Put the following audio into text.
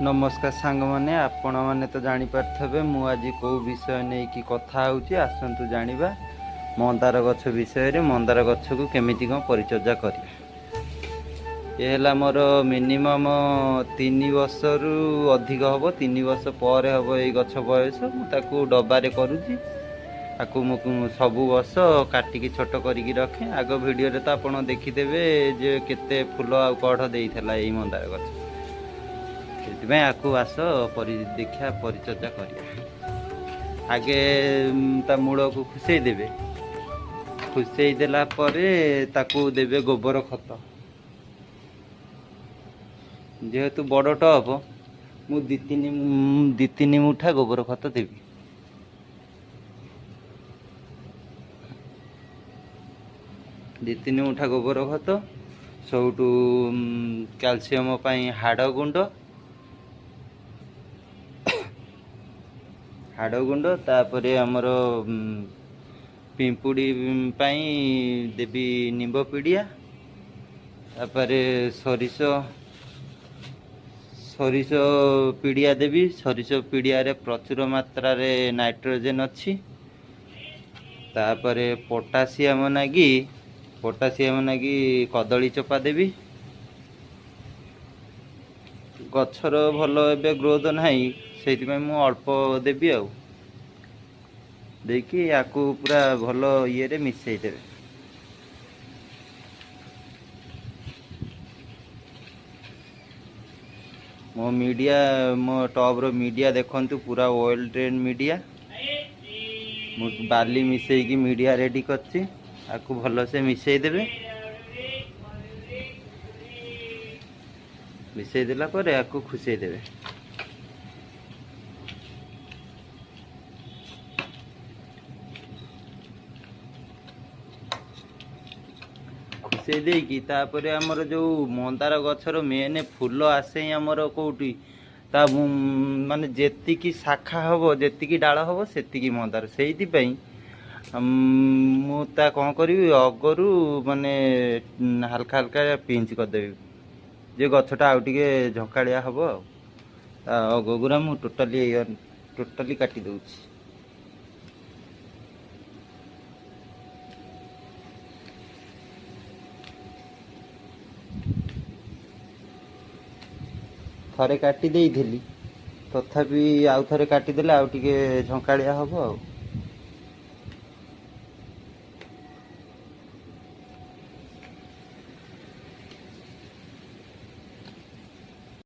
ନମସ୍କାର ସାଙ୍ଗମାନେ, ଆପଣମାନେ ତ ଜାଣିପାରିଥିବେ ମୁଁ ଆଜି କେଉଁ ବିଷୟ ନେଇକି କଥା ହେଉଛି। ଆସନ୍ତୁ ଜାଣିବା ମନ୍ଦାର ଗଛ ବିଷୟରେ। ମନ୍ଦାର ଗଛକୁ କେମିତି କ'ଣ ପରିଚର୍ଯା କରିବା। ଏ ହେଲା ମୋର ମିନିମମ୍ 3 ବର୍ଷରୁ ଅଧିକ ହେବ, 3 ବର୍ଷ ପରେ ହେବ ଏଇ ଗଛ ବୟସ। ମୁଁ ତାକୁ ଡବାରେ କରୁଛି। ତାକୁ ମୁଁ ସବୁ ବର୍ଷ କାଟିକି ଛୋଟ କରିକି ରଖେ। ଆଗ ଭିଡ଼ିଓରେ ତ ଆପଣ ଦେଖିଦେବେ ଯେ କେତେ ଫୁଲ ଆଉ କଢ଼ ଦେଇଥିଲା ଏଇ ମନ୍ଦାର ଗଛ। ସେଥିପାଇଁ ଆକୁ ଆସ ଦେଖିବା ପରିଚର୍ଯା କରିବା। ଆଗେ ତା ମୂଳକୁ ଖୁସେଇ ଦେବେ। ଖୁସେଇ ଦେଲା ପରେ ତାକୁ ଦେବେ ଗୋବର ଖତ। ଯେହେତୁ ବଡ଼ ଟପ୍, ମୁଁ 2-3 ମୁଠା ଗୋବର ଖତ ଦେବି। 2-3 ମୁଠା ଗୋବର ଖତ, ସବୁଠୁ କ୍ୟାଲସିୟମ ପାଇଁ ହାଡ଼ ଗୁଣ୍ଡ, ହାଡ଼ ଗୁଣ୍ଡ। ତାପରେ ଆମର ପିମ୍ପୁଡ଼ି ପାଇଁ ଦେବି ନିମ୍ବ ପିଡ଼ିଆ। ତାପରେ ସୋରିଷ ପିଡ଼ିଆ ଦେବି। ସୋରିଷ ପିଡ଼ିଆରେ ପ୍ରଚୁର ମାତ୍ରାରେ ନାଇଟ୍ରୋଜେନ୍ ଅଛି। ତାପରେ ପଟାସିୟମ ନାଗି କଦଳୀ ଚୋପା ଦେବି। ଗଛର ଭଲ ଏବେ ଗ୍ରୋଥ୍ ନାହିଁ, ସେଇଥିପାଇଁ ମୁଁ ଅଳ୍ପ ଦେବି। ଆଉ ଦେଇକି ୟାକୁ ପୁରା ଭଲ ଇଏରେ ମିଶାଇ ଦେବେ। ମୋ ମିଡ଼ିଆ, ମୋ ଟପ୍ର ମିଡ଼ିଆ ଦେଖନ୍ତୁ, ପୁରା ୱେଲ୍ ଡ୍ରେନ୍ ମିଡ଼ିଆ। ମୁଁ ବାଲି ମିଶାଇକି ମିଡ଼ିଆ ରେଡ଼ି କରିଛି। ଆକୁ ଭଲସେ ମିଶାଇ ଦେବେ। ମିଶାଇ ଦେଲା ପରେ ଆକୁ ଖୁସେଇ ଦେବେ। ଖୁସେଇ ଦେଇକି ତାପରେ ଆମର ଯେଉଁ ମନ୍ଦାର ଗଛର ମେନ୍ ଫୁଲ ଆସେ ଆମର କେଉଁଠି, ତା ମାନେ ଯେତିକି ଶାଖା ହେବ, ଯେତିକି ଡାଳ ହେବ, ସେତିକି ମନ୍ଦାର। ସେଇଥିପାଇଁ ମୁଁ ତା କ'ଣ କରିବି, ଅଗରୁ ମାନେ ହାଲକା ହାଲକା ପିଞ୍ଚ କରିଦେବି ଯେ ଗଛଟା ଆଉ ଟିକେ ଝଙ୍କାଳିଆ ହେବ। ଆଉ ତା ଅଗଗୁରା ମୁଁ ଟୋଟାଲି କାଟି ଦେଉଛି। ଥରେ କାଟି ଦେଇଥିଲି, ତଥାପି ଆଉ ଥରେ କାଟିଦେଲେ ଆଉ ଟିକେ ଝଙ୍କାଳିଆ ହେବ। ଆଉ